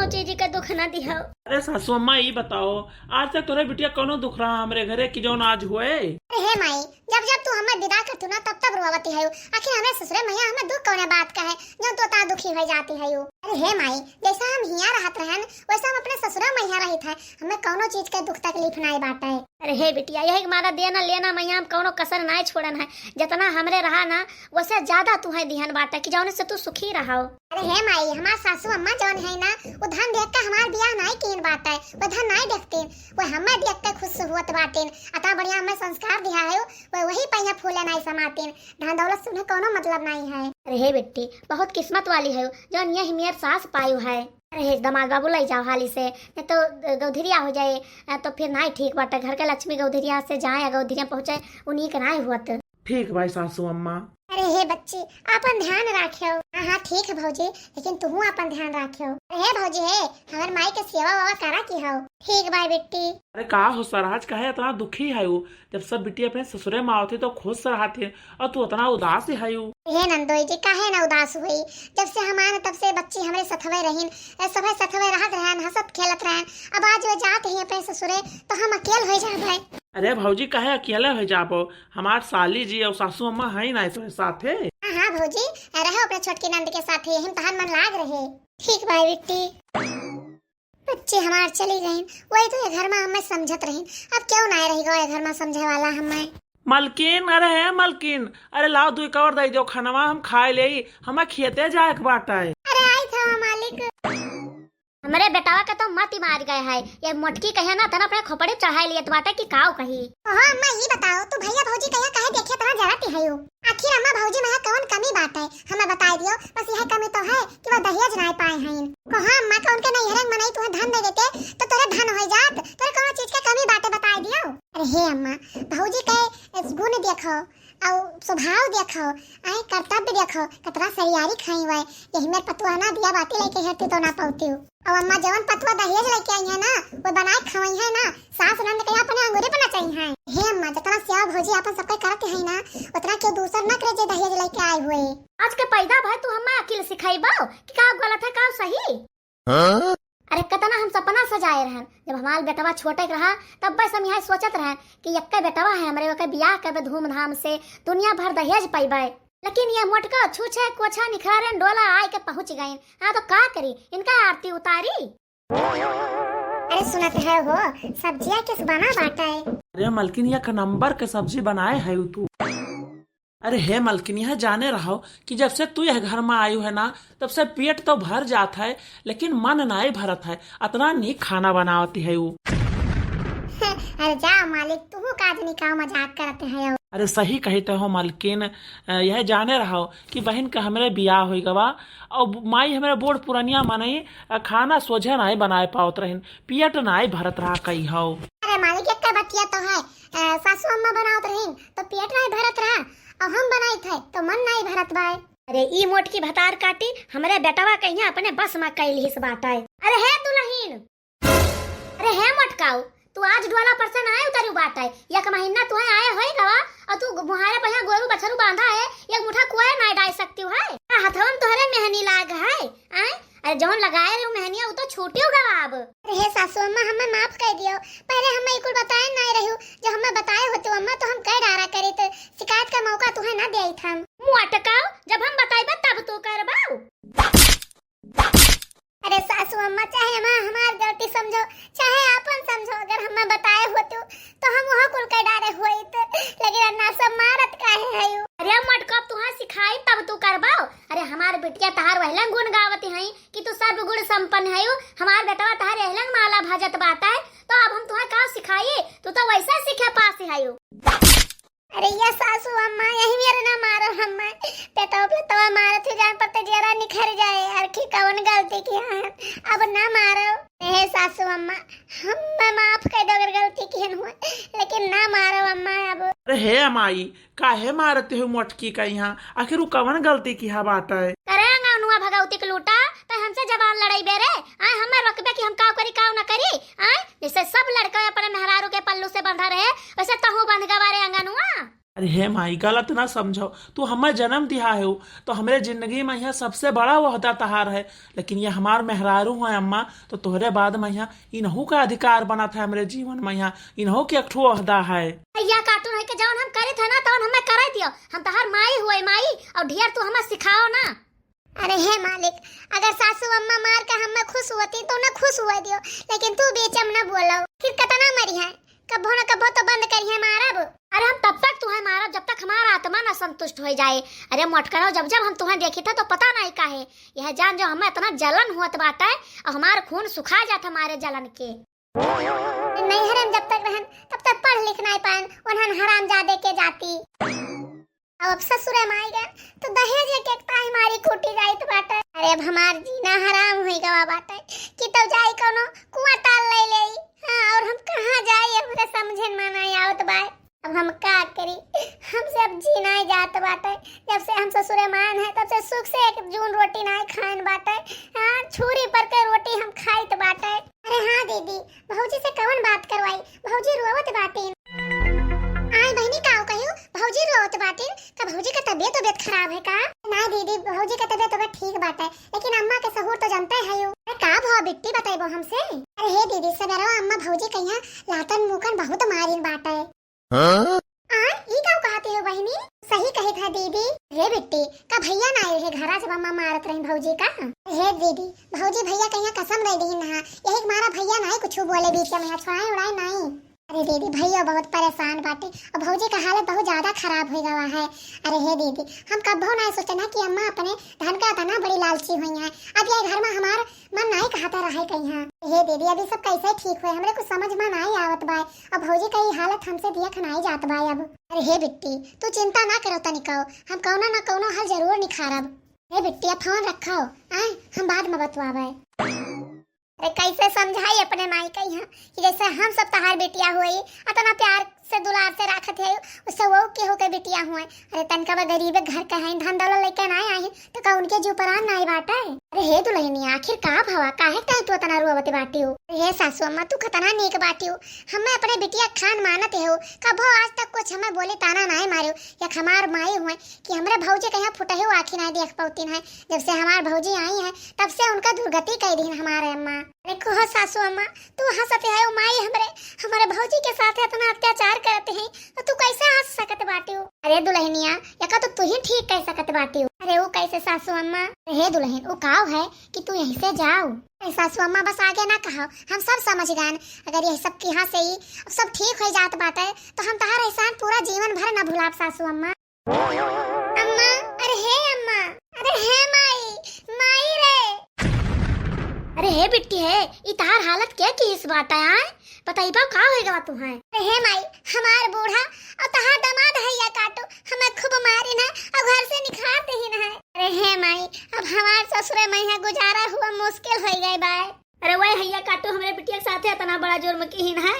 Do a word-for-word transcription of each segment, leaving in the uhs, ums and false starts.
चीज के दुख ना दिहो। अरे सासू अम्मा, ई बताओ, आज तक तोरे बिटिया कौनो दुख रहा हमरे घरे कि जौन आज हुए? अरे हे माई, जब जब तू हमें विदा करतू ना, तब तब रोवती है। आखिर हमरे ससुरे मैया हमें दुख कौने बात का है, जो तू इतना दुखी हो जाती है? अरे हे माई, जैसा हम हिया रहत रहन, वैसा हम अपने ससुरे मैया रहित है, हमें कौनो चीज के दुख तकलीफ नाई बाटे। अरे हे बिटिया, यही मारा देना लेना मैया हम कौनो कसर नाई छोड़न है, जितना हमरे रहा ना, वैसे ज्यादा तुहे दिहन बाटे कि जौने से तू सुखी रहो। अरे हे माई, हमार सासू अम्मा जौन है ना, वो धन देख के हमार बियाह नाई कीन बाटे, वो धन नाई देखतीन, वो हमें देख के खुश हुअत बाटीन। अतना बढ़िया हमें संस्कार दिया है, वो वही पहिया फूले नाई समातीन, धन दौलत से उन्हें कौनो मतलब नाई है। अरे हे बेटी, बहुत किस्मत वाली है जौन ये हिमियर सास पायु है। अरे हे दामाद बाबू, लई जाओ हाली से, नहीं तो गौधरिया हो जाए, तो फिर नाई ठीक बाटे, घर के लक्ष्मी गौधरिया से जाए, गौधरिया पहुँचे, उन्हीं के नाई हुअत। ठीक बाई सासू अम्मा। अरे हे बच्ची, आपन ध्यान राख्यो। हाँ, हाँ, ठीक है भौजी, लेकिन तुहू आपन ध्यान राख्यो। अरे हे भौजी हे, हमर माई के सेवा वेवा करा की हो। ठीक बाई बिट्टी। अरे का हो सरहज, काहे इतना दुखी है? जब सब बिट्टी अपने ससुरे में आवत है तो खुश रहत है, और तू इतना उदास है? हे नंदोई जी, काहे ना उदास हुई? जब से हम आए तब से बच्ची हमरे सथवे रहीन, ए, सभे सथवे रहत रहन, हंसत खेलत रहन। अब आज वो जात ही अपने ससुरे तो हम अकेल हो जाबे। अरे भौजी, काहे अकेले हो जाबो? हमार साली जी और सासू अम्मा है ना तोरे साथे। हाँ, हाँ भौजी, रहो अपने छोटकी नंद के साथे, हम तहार मन लाग रहे। ठीक बाई बिट्टी। बच्ची हमार चली गईन, वही तो ये घर में हमें समझत रहीन, अब क्यों ना रही गो ये घर में समझे वाला हमें। मलकिन, अरे हे मलकिन, अरे लाओ दुई कवर दे दो, खनवा हम खाए लेई, हमें खेते जाए के बाटे। अरे आई था मालिक। हमरे बेटावा के तो मत ही मार गए है। ये मोटकी कहे ना, तन अपने खोपड़ी पे चढ़ाई लियत बाटे कि काऊ कही। ओहो अम्मा, ई बताओ, तू भैया भौजी कहिया काहे देखे तना जरती है यू? आखिर अम्मा भौजी में कौन कमी बाटे, हमें बताई दियो। बस यह कमी तो है कि वो दहेज नाय पाए हैं। कहो अम्मा, कौन के नैहरे के मनई तुहे धन दे देते तो तोरे धन हो जात, तोरे कौन चीज के कमी बाटे, बताई दियो। अरे हे अम्मा, भौजी के गुण देखो, और स्वभाव देखो, आए कर्तव्य देखो, कतरा सरियारी खाई हुए, यही मेर पतुआ ना दिया बाती लेके हेरती तो ना पौती। और अम्मा जवन पतुआ दहेज लेके आई है ना, वो बनाए खवाई है ना, सास नंद के अपने अंगूरी पर नचाई है। हे अम्मा, जितना सेवा भौजी अपन सबके करत है ना, उतना क्यों दूसर ना करे जे दहेज लेके आए हुए। आज के पैदा भाई तू हमें अकिल सिखाई बाओ कि का गलत है का सही। हाँ? अरे, कतना हम सपना सजाए रहन, जब हमार बेटवा छोटे रहा, तब बस हम यह सोचत रहन कि यक्के बेटवा है हमरे, ओके बियाह करबे धूमधाम से, दुनिया भर दहेज पइबे। लेकिन ये मोटका छूछे कोछा निखारन डोला आए के पहुँच गइन। हाँ, तो का करी, इनका आरती उतारी। अरे, सुनत है हो, सब्जिया किस बना बाटे? अरे मलकिन, एक नंबर के सब्जी बनाए है तू। अरे हे मलकिन, यह जाने रहो कि जब से तू यह घर में आयु है ना, तब से पेट तो भर जात है, लेकिन मन नाई भरत है। अतना नीक खाना बनावती है ऊ। अरे जा मालिक, तू का आदमी का मजाक करते हैं? अरे सही कहते हो मलकिन, अ, यह जाने रहो कि बहिन के हमरे बियाह होई गवा, और माई हमरे बूढ़ पुरनिया मनई, अ, खाना सोझे नाई बनाए पावत रहिन, पेट नाई भरत रहा कही हो। अरे मालिक, एक बतिया तो है, अ, सासू अम्मा बनावत रहिन तो पेट नाई भरत रहा, अब हम बनाई थे तो मन नाई भरत बाय। अरे ई मोटकी भतार काटी, हमरे बेटवा कहिया अपने बस में कैल हिस बाटे। अरे हे दुलहिन, अरे हे मोटकाऊ, तू आज डोला पर से नाई उतरू बाटे। एक महीना तुहे आए होई गवा, और तू मुहारे पहिया गोरू बछरू बांधा है, एक मुठा कोय नाई डाल सकती है। का हथवन तोहरे मेहनी लाग है, आए? अरे जौन लगाए रहू मेहनिया, उ तो छूटियो गवा अब। अरे हे सासू अम्मा, हमें माफ कर दियो, पहले हमें ई कुल बताए नाई रहू, जो हमें बताए होतू अम्मा तो हम कह डारा करीत, शिकायत का मौका तुहे ना देइत हम। मोटकाऊ, जब हम बताइबे तब तू करबाऊ। अरे सासू अम्मा, चाहे हमार, हमार गलती समझो, चाहे आपन समझो, अगर हमें बताए होतू तो हम वहाँ कुल कह डारे होइत, लेकिन अन्ना सब मारत काहे है यू? अरे मोटकाऊ, अब तुहे सिखाई तब तू करबाऊ। अरे हमार बिटिया तहार वहलन गुण गावत है कि तू सर्व गुण संपन्न है, हमार बेटवा तहार एहलन माला भजत बाटे, तो अब हम तुहे का सिखाई, तू तो वैसा सीखे पास है। अरे ये सासू अम्मा, यही मेरे ना मारो हम्मा, पेटवा पेटवा मारत ही जान पर ते जरा निखर जाए यार, कि कौन गलती की है, अब ना मारो। हे सासू अम्मा, हमें माफ कर दो अगर गलती की हुए, लेकिन ना मारो अम्मा अब। अरे हे अमाई, काहे मारत हो मोटकी का यहाँ? आखिर उ कवन गलती किहा बाटे? करे अंगनुआ भगवती के लूटा, तो हमसे जबान लड़ाई बे रे? आए हमें रोकबे कि हम काव करी, काव ना करी? आए जैसे सब लड़का अपने मेहरारू के पल्लू से बंधा रहे, वैसे तहू बंध गवा रे अंगनुआ। अरे हे माई, गलत ना समझो, तू हमें जन्म दिहा है, तो हमरे जिंदगी में यह सबसे बड़ा ओहदा तहार है, लेकिन ये हमार मेहरारू है अम्मा, तो तोहरे बाद में यहाँ इनहू का अधिकार बनत है हमरे जीवन में, यहाँ इनहू के एक ठो ओहदा है। भैया, कार्टून है कि जौन हम करे थे ना, तौन हमें करे दियो। हम तहार माई हुए माई, और ढेर तू हमें सिखाओ ना। अरे हे मालिक, अगर सासू अम्मा मार के हमें खुश होती तो ना खुश हुए दियो, लेकिन तू बीच में ना बोलो। फिर कितना मरी है, कभो ना कभो तो बंद करिए मारब। अरे हम तब तक तुहें मारब जब तक हमारा आत्मा ना संतुष्ट हो जाए। अरे मोटकनो, जब जब हम तुहें देखी थे तो पता नहीं काहे यह जान जो हमें इतना जलन हुअत बाटे और हमार खून सुखा जात हमारे जलन के। नैहर में जब तक रहन तब तक पढ़ लिख नहीं पाएन, उन्हन हरामजादे के जाती। अब ससुरे में आई गए तो दहेज एक एक ताई मारी कूटी जाइत बाटे। अरे अब हमार जीना हराम हुई गवा बाटे कि तब जाई कोनो कुआं ताल ले ले। हाँ, और हम कहाँ जाई, हमरे समझे में नहीं आवत बाय। अब हम का करी, हमसे अब जी नहीं जात बाटे। जब से हम ससुरे में आन है तब से सुख से एक जून रोटी नहीं खाइन बाटे। हाँ, छुरी पर के रोटी हम खाइत बाटे। अरे हाँ दीदी, भौजी से कवन बात करवाई, भौजी रोवत बाटिन। आय बहिनी, का कहियो, भौजी रोवत बाटिन, का भौजी का तबीयत, तबीयत खराब है का? ना दीदी, भौजी का तबीयत, तबीयत ठीक बाटे, लेकिन अम्मा के सहूर तो जानते है यू। अरे का भवा बिट्टी, बतैबो हमसे? अरे हे दीदी, सबेरवा अम्मा भौजी कहिया लातन मुकन बहुत मारिन बाटे। हाँ? आ, ई का कहती हो बहिनी? सही कहे था दीदी। रे बिट्टी, का भैया ना आए रहे घरा जब अम्मा मारत रही भौजी का? हे दीदी, भौजी भैया कहिया कसम दे दीन हा, यही के मारा भैया ना कुछ बोले बीच में, छोड़ाई उड़ाई नहीं। अरे दीदी, भैया बहुत परेशान बाटे और भौजी का हालत बहुत ज्यादा खराब हो गवा है। अरे हे दीदी, हम कब्बो नहीं सोचना कि अम्मा अपने धन का इतना बड़ी लालची हुई है। अब ये घर में हमार मन नहीं कहता रहे कहीं। हाँ हे दीदी, अभी सब कैसे ठीक हुए, हमरे कुछ समझ में नहीं आवत बाय। अब भौजी का ई हालत हमसे दिया खनाई जात बाय अब। अरे हे बिट्टी, तू चिंता ना करो तनिको, हम कौनो ना कौनो हल जरूर निखारब। हे बिट्टी, अब फोन रखो, आय हम बाद में बतवावे। अरे कैसे समझाई अपने माई का यहाँ कि जैसे हम सब तहार बिटिया हुई, अतना प्यार से दुलार से राखत है, उससे वो के होके बिटिया हुए। अरे तनका बा गरीबे घर का है, धन दौलत लेके ना आए हैं, तो का उनके जीव परान नाई बाटे? अरे हे दुल्हनिया, आखिर का भवा, काहे ताई तू अतना रोवत बाटी हो? अरे हे सासू अम्मा, तू खतना नीक बाटी हो, हमें अपने बिटिया खान मानत है हो, कभो आज तक कुछ हमें बोले ताना नाई मारे हो। एक हमार माई हुए कि हमरे भौजी कहीं फुटहे आँखी नाई देख पौतीन है, जब से हमार भौजी आई है तब से उनका दुर्गति कह दीन हमारे अम्मा। अरे कहो सासू अम्मा, तू हंसत है, ओ माई हमरे, हमरे भौजी के साथ इतना अत्याचार करत है, तो तू कैसे हंस सकत बाटी हो? अरे दुल्हनिया, यका तो तू ही ठीक कह सकत बाटी हो। अरे वो कैसे सासू अम्मा? अरे हे दुल्हन, वो काव है कि तू यहीं से जाओ। अरे सासू अम्मा बस आगे ना कहो, हम सब समझ गए। अगर यह सब के यहाँ से ही अब सब ठीक हो जात बाटे तो हम तहार एहसान पूरा जीवन भर ना भुलाब सासू अम्मा। अम्मा, अरे हे अम्मा, अरे हे माई, माई रे। अरे हे बिट्टी हे, ई तहार हालत क्या की इस बात है, आय? बताइबा का होई गवा तू है? अरे हे माई, हमार बूढ़ा और तहार दामाद है या काटू, हमें खूब मारिन है और घर से निकाल देहिन है। अरे हे माई, अब हमार ससुरे में यहाँ गुजारा हुआ मुश्किल हो गए बाय। अरे वही हैया काटू हमरे बिटिया के साथे इतना बड़ा जुर्म किहिन है।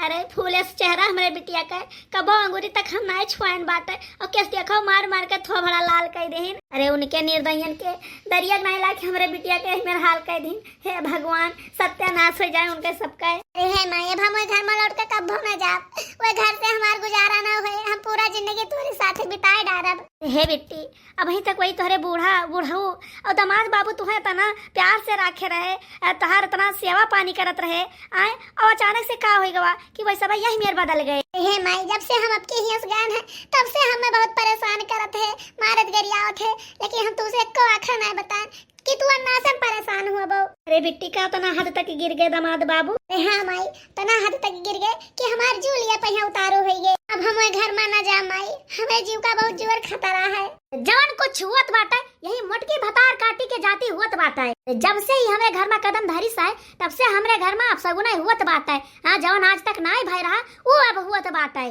अरे फूले से चेहरा हमरे बिटिया का, कबो अंगूरी तक हम नाई छुआइन बाटे, और केस देखो मार मार के थोबड़ा लाल कर देहिन। अरे उनके निर्दयन के दरिया नाई लाके हमरे बिटिया के मेर हाल कर दीन। हे भगवान, सत्यानाश हो जाए उनके सबका। अरे हे माई, अब हम वही घर में लौट के कब्बो ना जाब, वही घर से हमार गुजारा ना होए, हम पूरा जिंदगी तोरे साथे बिताए डारब। हे बिट्टी, अबहीं तक वही तोहरे बूढ़ा, बूढ़ऊ और दामाद बाबू तुहें इतना प्यार से राखे रहे, अ, तोहार इतना सेवा पानी करत रहे, आए, और अचानक से का होई गवा कि वही सब यही मेर बदल गए? हे माई, जब से हम आपके हियस गए हैं, तब से हमें बहुत परेशान करत है, मारत गरियावत है, लेकिन हम तुझसे एको आखा नहीं बताएं कि तू अन्ना से परेशान हुआ बहू। अरे बिट्टी, का उतना हद तक गिर गए दामाद बाबू? अरे हाँ माई, तना हद तक गिर गए कि हमार जूलिया पहिया उतारू हो गए। अब हम वह घर में ना जा माई, हमें जीव का बहुत जोर खतरा है। जवन कुछ हुअत बाटे, यही मोटकी भतार काटी के जाती हुअत बाटे। जब से ही हमरे घर में कदम धरिस है, तब से हमरे घर में अपसगुन हुअत बाटे। हाँ, जवन आज तक नाई भय रहा, वो अब हुअत बाटे।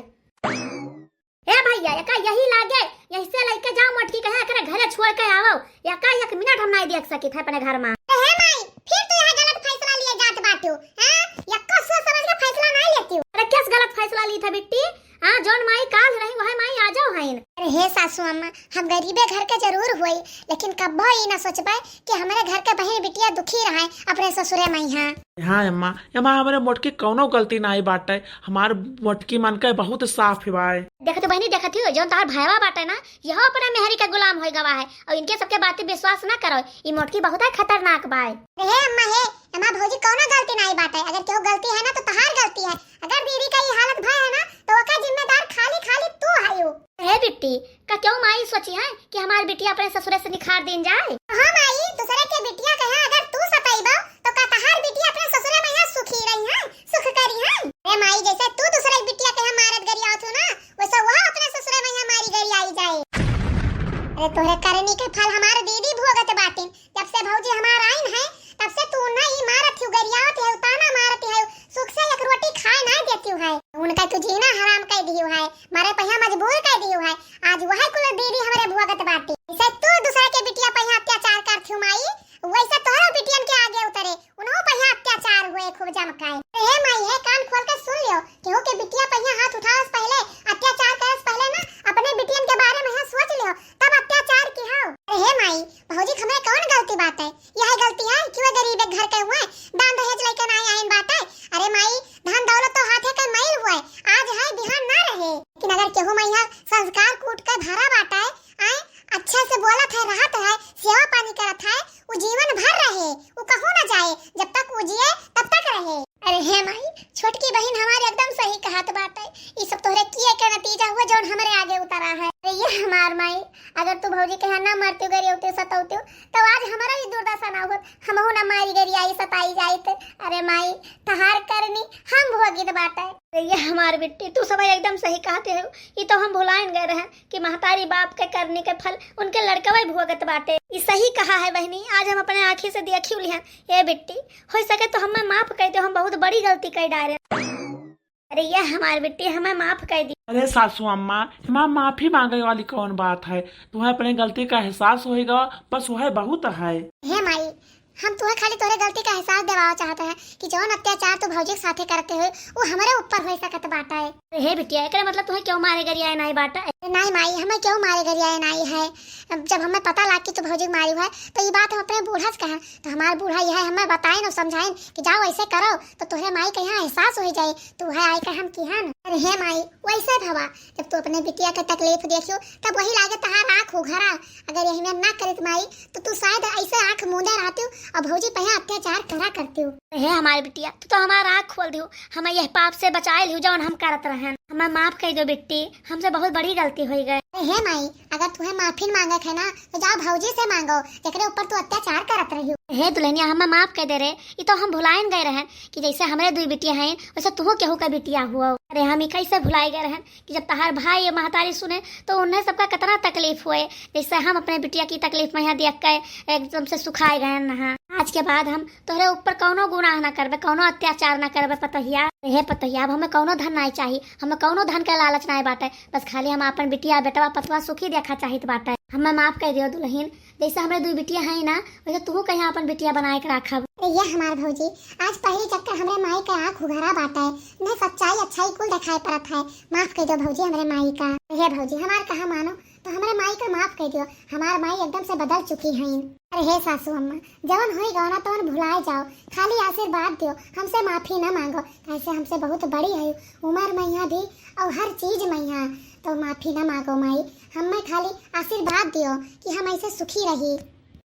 ए भैया, एका यही लागे, यही से लइके जाओ मोटकी कहे, एकरे घरे छोड़ के आवो। एका एक मिनट हम नाई देख सकित है अपने घर में। ए हे माई, फिर तू यहाँ गलत फैसला लिए जात बाटू, हैं? यक्को सोच समझ के फैसला नाई लेती हूँ। अरे, किस गलत फैसला ली था बिट्टी? हाँ, जौन माई काल रही, वह माई आजो हईन। अरे हे ए सासू अम्मा, हम गरीबे घर के जरूर होई, लेकिन कब्बो ई ना सोचबे कि हमरे घर के बहिन बिटिया दुखी रहे अपने ससुरे मइहाँ। हाँ अम्मा, अम्मा हमरे मोटकी कौनो गलती नाई बाटे, हमार मोटकी मन के बहुत साफ बाय। देखत हो बहिनी, देखत हो जौन तोहार भाईवा बाटे ना, यहो अपने मेहरी के गुलाम होई गवा है और इनके सबके बातें विश्वास ना करो। ई मोटकी बहुत है खतरनाक बाय। अरे हे अम्मा हे, अम्मा भौजी कौनो गलती नाई बाटे, अगर केहू गलती है ना तो तोहार गलती है। अगर दीदी का ई हालत भय है ना तो ओकर जिम्मेदार खाली खाली तू हयू। हे बिट्टी, का केहू माई सोची है कि हमार बिटिया अपने ससुरे से निखार दीन जाए? हाँ माई, दूसरे के बिटिया कहे अगर तू सताइबो तो का तोहार बिटिया अपने ससुरे मइहाँ सुखी रही है, सुख करी है? अरे माई, जैसे तू दूसरे के बिटिया कहे मारत गरियावत हो ना, वैसे वह अपने ससुरे मइहाँ मारी गरियाई जाए। अरे तोहरे करनी के फल हमार दीदी भोगत बाटिन। जब से भौजी हमार आइन है, तब से तू उन्हें ही मारत हिउ, गरियावत है, ताना मारत है, सुख से एक रोटी खाए ना देती है। उनका तू जीना हराम कर दियो है, मारे पहिया मजबूर कर दियो है। आज वह कुल दीदी हमरे भोगत बाटी। जैसे तू दूसरे के बिटिया पहिया अत्याचार करत हिउ माई, वैसे तोहरो बिटियन के आगे उतरे, उन्हों पहिया अत्याचार हुए खूब जम के। हे माई हे, कान खोल के सुन लियो, केहू के बिटिया पहिया हाथ उठावे से पहले, अत्याचार करे से पहले ना अपने बिटियन के बारे में यहाँ सोच लियो, तब अत्याचार की हो। अरे हे माई, भौजी हमरे कौन गलती बाटे? यह गलती है कि वह गरीब एक घर के हुए, दान दहेज लेके ना आइन बाटे। अरे माई, धन दौलत तो हाथे के मैल हुए, आज है बिहान ना रहे। लेकिन अगर केहू मइहाँ संस्कार कूट के भरा बाटे, आए, अच्छे से बोलत है, रहत है, सेवा पानी करत है, उ जीवन भर रहे, उ कहूँ ना जाए, जब तक उ जिए तब तक रहे। अरे हे माई, छोटकी बहिन हमार एकदम सही कहत बाटे, ई सब तोहरे किए के नतीजा हुआ जौन हमरे आगे उतरा है। अरे ये हमार माई, अगर तू भौजी के यहाँ ना मरती, गरियौती, सतौती, तो आज हमारा भी दुर्दशा ना होत, हमहू ना मारी गरियाई सताई जाइत। अरे माई, तहार करनी हम भोगित बाटे। अरे ये हमार बिट्टी, तू सब एकदम सही कहते हो, ई तो हम भुलाइन गए रहे कि महतारी बाप के करनी के फल उनके लड़कवे भोगत बाटे। ई सही कहा है बहिनी, आज हम अपने आँखी से देखी लिहन। ए बिट्टी, हो सके तो हमें माफ कर दो, हम बहुत बड़ी गलती कर डारे। अरे ये हमार बिट्टी, हमें माफ कर दी। अरे सासू अम्मा, हमार माफी मांगे वाली कौन बात है? तुम्हें अपने गलती का एहसास होएगा, बस वह बहुत है। हे माई, हम तुहे खाली तोरे गलती का एहसास देवावा चाहत है कि जौन अत्याचार तू भौजी के साथे करते हुए, वो हमरे ऊपर हो सकत बाटा है। अरे हे बिटिया, एकरे मतलब तुहे केहू मारे गरियाए नाई बाटा है? नाई माई, हमें केहू मारे गरियाए नाई है। अब जब हमें पता लाग कि तू भौजी के मारी है, तो ये बात हम अपने बूढ़ा से कहन, तो हमार बूढ़ा यह हमें बताइन और समझाइन कि जाओ ऐसे करो, तो तोहरे माई के यहाँ एहसास हो जाए, तो वह आई के हम किहन। अरे हे माई, वैसे भवा, जब तू अपने बिटिया के तकलीफ देखियो, तब वही लागे तहार आँख उघरा। अगर यही में ना करित माई, तो तू शायद ऐसे आँख मूंदे रहती और भौजी पे अत्याचार करा करती। अरे हे हमारी बिटिया, तू तो हमार आँख खोल दियो, हमें यह पाप से बचाए लियो जौन हम करत रहन। हमें माफ कर दो बिट्टी, हमसे बहुत बड़ी गलती हो गई। अरे हे माई, अगर तुहे माफी मांगे है ना, तो जाओ भौजी से मांगो, जेकरे ऊपर तू अत्याचार करत रही हो। हे दुल्हनिया, हमें माफ कर दे रे, ई तो हम भुलाइन गए रहन कि जैसे हमरे दुई बिटिया हैं, वैसे तुहो केहू का बिटिया हुआ। अरे हम ई कैसे भुलाए गए रहन कि जब तहार भाई या महतारी सुने तो उन्हें सबका कितना तकलीफ हुए, जैसे हम अपने बिटिया की तकलीफ में यहाँ देख के एकदम से सुखाए गए नहा। आज के बाद हम तोहरे ऊपर कौनो गुनाह ना करबे, कौनो अत्याचार ना करबे पतोहिया। हे पतोहिया, अब हमें कौनो धन नाई चाही, हमें कौनो धन के लालच नाई बाटे, बस खाली हम अपन बिटिया, बेटवा, पतवा सुखी देखा चाहित बाटे। हमें माफ कर दियो दुल्हन, जैसे हमरे दुई बिटिया हैं ना, वैसे तू कहीं अपन बिटिया बनाए के रखब। अरे ये हमार भौजी, आज पहली चक्कर हमरे माई के आँख उघरा बाटे, उन्हें सच्चाई अच्छाई कुल दिखाई पड़त है। माफ कर दो भौजी हमरे माई का। हे भौजी, हमार कहा मानो, तो हमरे माई का माफ कर दियो, हमार माई एकदम से बदल चुकी हैं। अरे हे सासू अम्मा, जवन होई गवा ना तवन भुलाए जाओ, खाली आशीर्वाद दियो, हमसे माफी ना मांगो, कैसे हमसे बहुत बड़ी है उम्र में यहाँ भी और हर चीज में यहाँ, तो माफी ना मांगो माई, हमें खाली आशीर्वाद दियो कि हम ऐसे सुखी रही।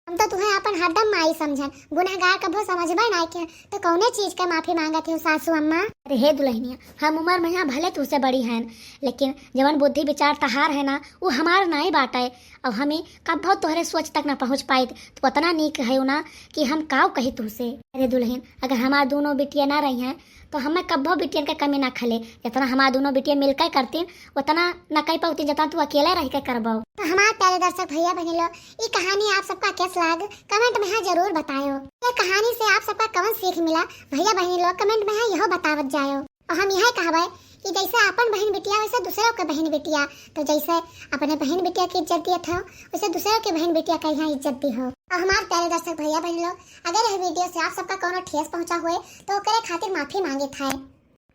हम तो तुहे अपन हरदम माई समझन, गुनहगार कभो समझबे नाई किया, तो कौने चीज का माफी मांगत हो सासू अम्मा? अरे हे दुल्हनिया, हम उम्र में यहाँ भले तुझसे बड़ी हैं, लेकिन जवन बुद्धि विचार तहार है ना, वो हमार नाई बाटे। अब हमें कभो तोहरे सोच तक ना पहुँच पाइत, तो उतना नीक है ना कि हम काव कही तुझसे। अरे दुल्हन, अगर हमार दोनों बिटिया ना रही हैं, तो हमें कभो बिटियन के कमी ना खले। जितना हमार दोनों बिटिया मिलके करतीन, उतना ना कह पावतीन, जितना तू अकेले रह के करबो। तो हमार प्यारे दर्शक भैया बहनी लोग, ई कहानी आप सबका कैस लाग, comment में हाँ जरूर बतायो। ये कहानी से आप सबका कवन सीख मिला, भैया बहनी लोग, comment में हाँ यहो बतावत जायो। और हम यह कहबे कि जैसे अपन बहन बिटिया, वैसे दूसरों के बहन बिटिया, तो जैसे अपने बहन बिटिया की इज्जत दियत हो, वैसे दूसरों के बहन बिटिया का यहाँ इज्जत दी हो। और हमार प्यारे दर्शक भैया बहन लोग, अगर यह video से आप सबका कोनो ठेस पहुँचा हुए, तो ओकरे खातिर माफी मांगित है।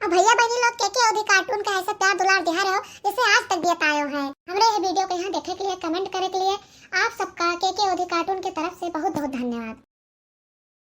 और भैया बहनी लोग केके ओधी कार्टून का ऐसा प्यार दुलार दिहा रहे हो, जैसे आज तक दियत आयो है। हमरे ये वीडियो के यहाँ देखे के लिए, कमेंट करे के लिए आप सबका केके ओधी कार्टून के तरफ से बहुत बहुत धन्यवाद।